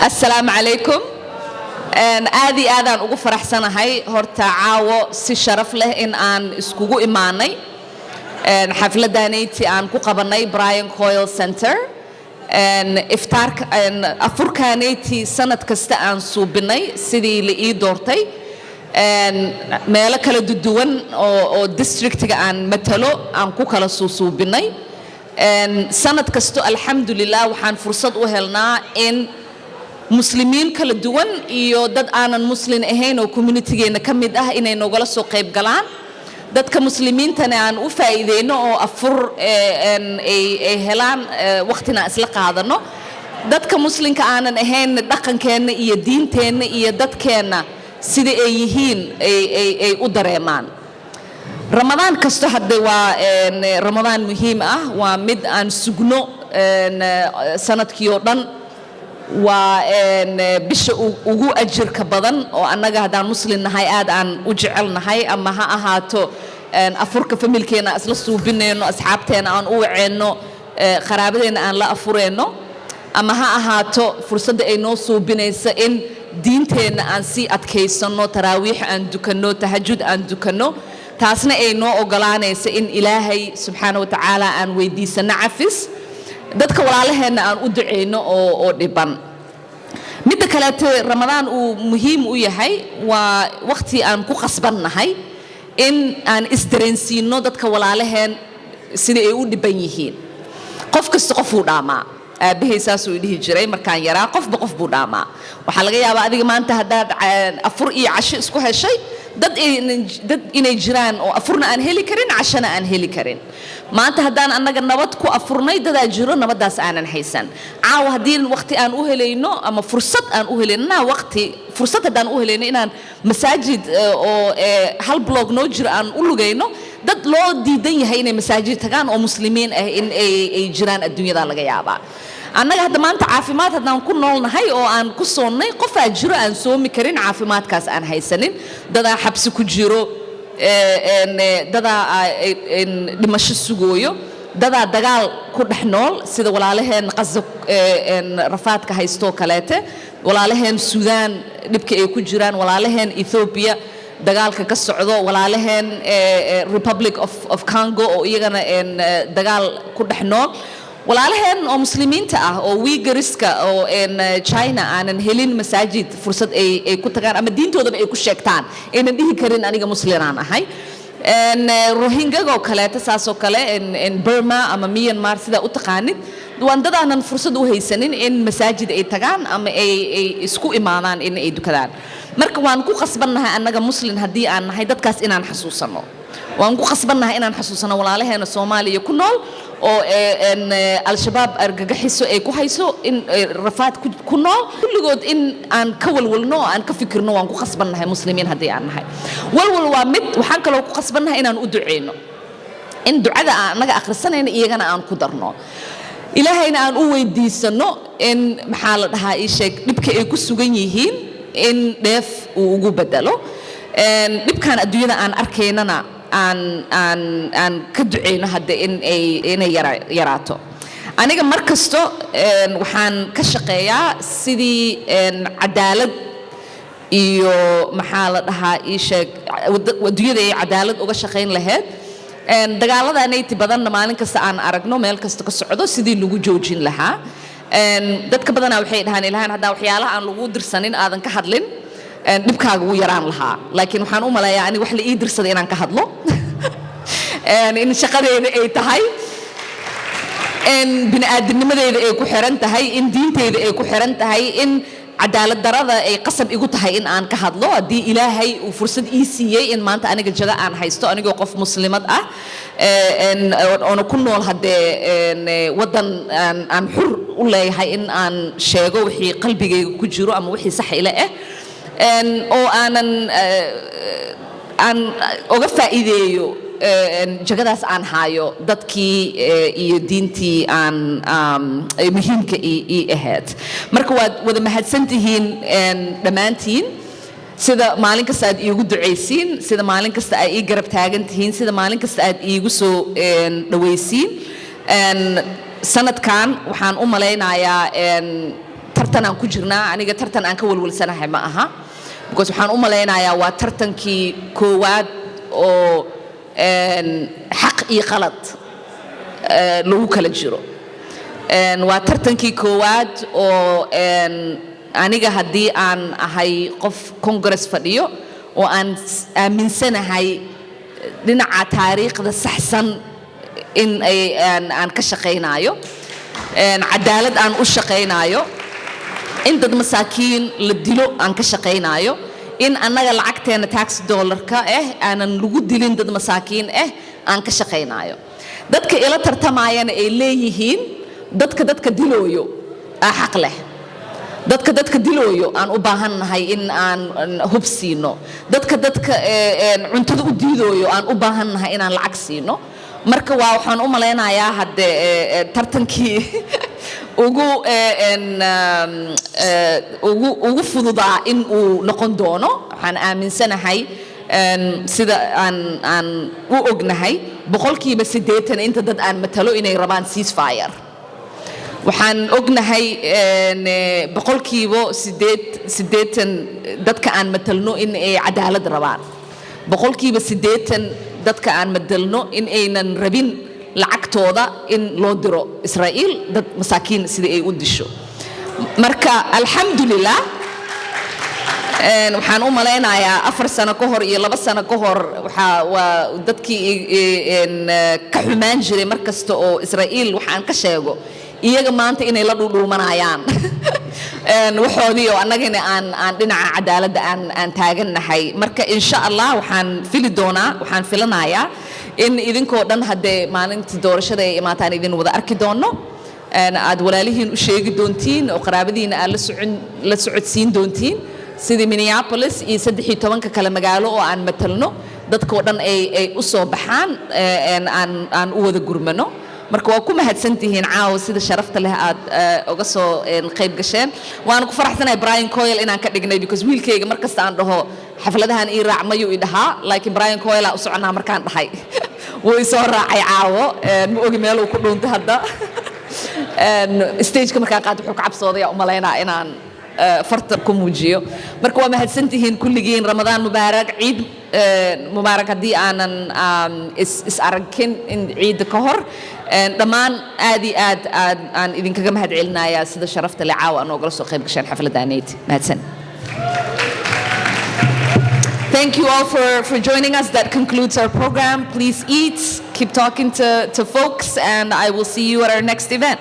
Asalaamu calaykum. Aad iyo aadaan ugu faraxsanahay horta caawo si sharaf leh in aan iskugu imaanay xafladdaanayti aan ku qabannay Brian Coyle Center, iftaarka afurkaanayti sanad kasta aan suubinay sidii la ii doortay, meelo kala duwan oo districtiga aan matalo aan ku kala suusuubinay sanad kasto. Alxamdulilah, waxaan fursad u helnaa in Muslimiin kala duwan iyo dad aanan Muslin ahayn oo communitygeenna ka mid ah inay nogala soo qayb galaan, dadka Muslimiintana aan u faa'iideyno oo afur ay helaan, waqtina isla qaadano, dadka Muslimka aanan ahayn dhaqankeenna iyo diinteenna iyo dadkeenna sida ay yihiin ay u dareemaan. Ramadaan kasto hadde waa Ramadaan muhiim ah, waa mid aan sugno sanadkii oo dhan, waa bisha ugu ajirka badan oo annaga haddaan Muslim nahay aad aan u jecelnahay. Ama ha ahaato afurka familkeena isla suubinayno, asxaabteena aan u waceenno, qaraabadeenna aan la afureenno, ama ha ahaato fursadda ay noo suubinaysa in diinteenna aan sii adkaysanno, taraawiix aan dukanno, tahajud aan dukanno, taasna ay noo ogolaanaysa in Ilaahay subxaana wa tacaala aan weydiisanno cafis, dadka walaalaheenna aan u duceyno oo dhiban. Midda kaleete Ramadaan uu muhiim u yahay waa wakhti aan ku qasbannahay in aan isdareensiinno dadka walaalaheen sida ay u dhiban yihiin. Qof kasta qofuu dhaamaa. Aabbahay saasuu i dhihi jiray markaan yaraa: qofba qof buu dhaamaa. Waxaa laga yaabaa adiga maanta haddaad afur iyo casho isku heshay, dad inay jiraan oo afurna aan heli karin, cashona aan heli karin. Maanta haddaan annaga nabad ku afurnay, dadaa jiro nabaddaas aanan haysan. Caawa haddii waqti aan u helayno ama fursad aan u helayno naa waqti fursad haddaan u helayno inaan masaajid oo hal block noo jiro aan u lugayno, dad loo diidan yahay inay masaajid tagaan oo Muslimiin ah in ay jiraan adduunyada laga yaabaa. Annaga hadda maanta caafimaad haddaan ku noolnahay oo aan ku soonnay, qofaa jiro aan soomi karin, caafimaadkaas aan haysanin. Dadaa xabsi ku jiro, dadaa dhimasho sugooyo, dadaa dagaal ku dhex nool, sida walaalaheen Qaza rafaadka haystoo kaleete, walaalaheen Suudaan dhibka ay ku jiraan, walaalaheen Ethoobiya dagaalka ka socdo, walaalaheen Republic of Congo oo iyagana dagaal ku dhex nool, walaalaheen oo Muslimiinta ah oo Uyghurska oo China aanan helin masaajid fursad ay ku tagaan ama diintoodaba ay ku sheegtaan, aynan dhihi karin aniga Muslinaan ahay. Rohingagoo kaleeta saasoo kale, Burma ama Myanmar sidaa u taqaanid, waan dad aanan fursad u haysanin in masaajid ay tagaan ama ay isku imaadaan in ay dukadaan. Marka waan ku qasbannahay annaga Muslin haddii aan nahay dadkaas inaan xasuusanno. Waan ku qasbannahay inaan xasuusano walaalaheena Soomaaliya ku nool oo Al-Shabaab argagaxiso ay ku hayso, in rafaad ku nool kulligood, in aan ka walwalno oo aan ka fikirno waan ku qasbannahay Muslimiin haddii aan nahay. Walwal waa mid. Waxaan kaloo ku qasbannahay inaan u duceyno, in ducada aan annaga akhrisanayna iyagana aan ku darno, Ilaahayna aan u weydiisano in, maxaa la dhahaa, ii sheeg, dhibka ay ku sugan yihiin in dheef uu ugu bedelo, dhibkan adduunyada aan arkaynana aan ka duceyno hadda in ay inay yaraato. Aniga mar kasto waxaan ka shaqeeyaa sidii cadaalad iyo, maxaa la dhahaa, ii sheeg, adduunyada ay cadaalad uga shaqayn lahayd, dagaalada nayti badanna maalin kasta aan aragno meel kasta ka socdo sidii lagu joojin lahaa. Dadka badanaa waxay dhahaan, Ilhaan, haddaan waxyaalaha aan lagu dirsanin aadan ka hadlin, dhibkaaga wuu yaraan lahaa. Laakiin waxaan u maleeyaa aniga wax la ii dirsaday inaan ka hadlo, in shaqadeeda ay tahay, in bini'aadamnimadeeda ay ku xiran tahay, in diinteyda ay ku xiran tahay, in cadaalad darada ay qasab igu tahay in aan ka hadlo. Haddii Ilaahay uu fursad ii siiyey in maanta aniga jago aan haysto, anigoo qof Muslimad ah oona ku nool haddee waddan aan xur u leeyahay in aan sheego wixii qalbigayga ku jiro ama wixii sax ila ah, oo aanan aan uga faa'iideeyo jagadaas aan haayo dadkii iyo diintii aan muhiimka ii ahayd. Marka waad wada mahadsantihiin dhammaantiin, sida maalin kasta aad iigu ducaysiin, sida maalin kasta aad ii garab taagan tihiin, sida maalin kasta aad iigu soo dhawaysiin. Sanadkan waxaan u malaynayaa Tartan aan ku jirnaa. Aniga tartan aan ka walwalsanahay ma aha, because waxaan u malaynayaa waa tartankii koowaad oo xaq iyo qalad lagu kala jiro. Waa tartankii koowaad oo aniga haddii aan ahay qof Congress fadhiyo oo aan aaminsanahay dhinaca taariikhda saxsan in ay aan ka shaqaynaayo, cadaalad aan u shaqaynaayo, in dad masaakiin la dilo aan ka shaqaynaayo, in annaga lacagteena tax dollarka ah aanan lagu dilin dad masaakiin ah aan ka shaqaynaayo, dadka ila tartamaayana ay leeyihiin dadka dadka dilooyo aa xaq leh, dadka dadka dilooyo aan u baahannahay in aan hub siino, dadka dadka cuntada u diidooyo aan u baahannahay inaan lacag siino. Marka waa waxaan u malaynayaa hadde tartankii ugu fududaa in uu noqon doono. Waxaan aaminsanahay, sida aan u ognahay, 80% inta dad aan matalo inay rabaan ceasefire. Waxaan ognahay 80% dadka aan matalno in ay cadaalad rabaan, 80% dadka aan matalno in aynan rabin lacagtooda in loo diro Israa'iil dad masaakiin sida ay u disho. Marka alxamdulilah, waxaan u malaynayaa 4 sano ka hor iyo 2 sano ka hor waxaa waa dadkii ka xumaan jiray mar kasta oo Israa'iil waxaan ka sheego, iyaga maanta inay la dhuudhuumanayaan waxoodii oo annagina aan dhinaca cadaaladda aan taagannahay. Marka insha Allah waxaan fili doonaa, waxaan filanayaa in idinkoo dhan haddee maalintii doorashada ay imaataan idin wada arki doono, aad walaalihiin u sheegi doontiin oo qaraabadiina aad la socodsiin doontiin sidii Minneapolis iyo 13-ka kale magaalo oo aan matalno dadkoo dhan ay u soo baxaan, aan u wada gurmano. Marka waa ku mahadsantihiin caawa sida sharafta leh aad uga soo qayb gasheen. Waana ku faraxsanahay Brian Coyle inaan ka dhignay, because wiilkayga mar kasta aan dhaho xafladahan ii raac mayuu i dhahaa, laakiin Brian Coyle aa u soconaa markaan dhahay wuu i soo raacay caawo. Ma ogi meel uu ku dhuuntay hadda. Stageka markaan qaad wuxuu ka cabsooday u malaynaa inaan farta ku muujiyo. Marka waa mahadsantihiin kulligiin. Ramadaan mubaarak, ciid mubaarak. Haddii aanan is aragkin in ciidda ka hor, dhammaan aad iyo aad aad aan idinkaga mahad celinayaa sida sharafta le caawa noogala soo qayb gasheen xafladaaneyti. Mahadsan. Thank you all for joining us. That concludes our program. Please eat, keep talking to folks, and I will see you at our next event.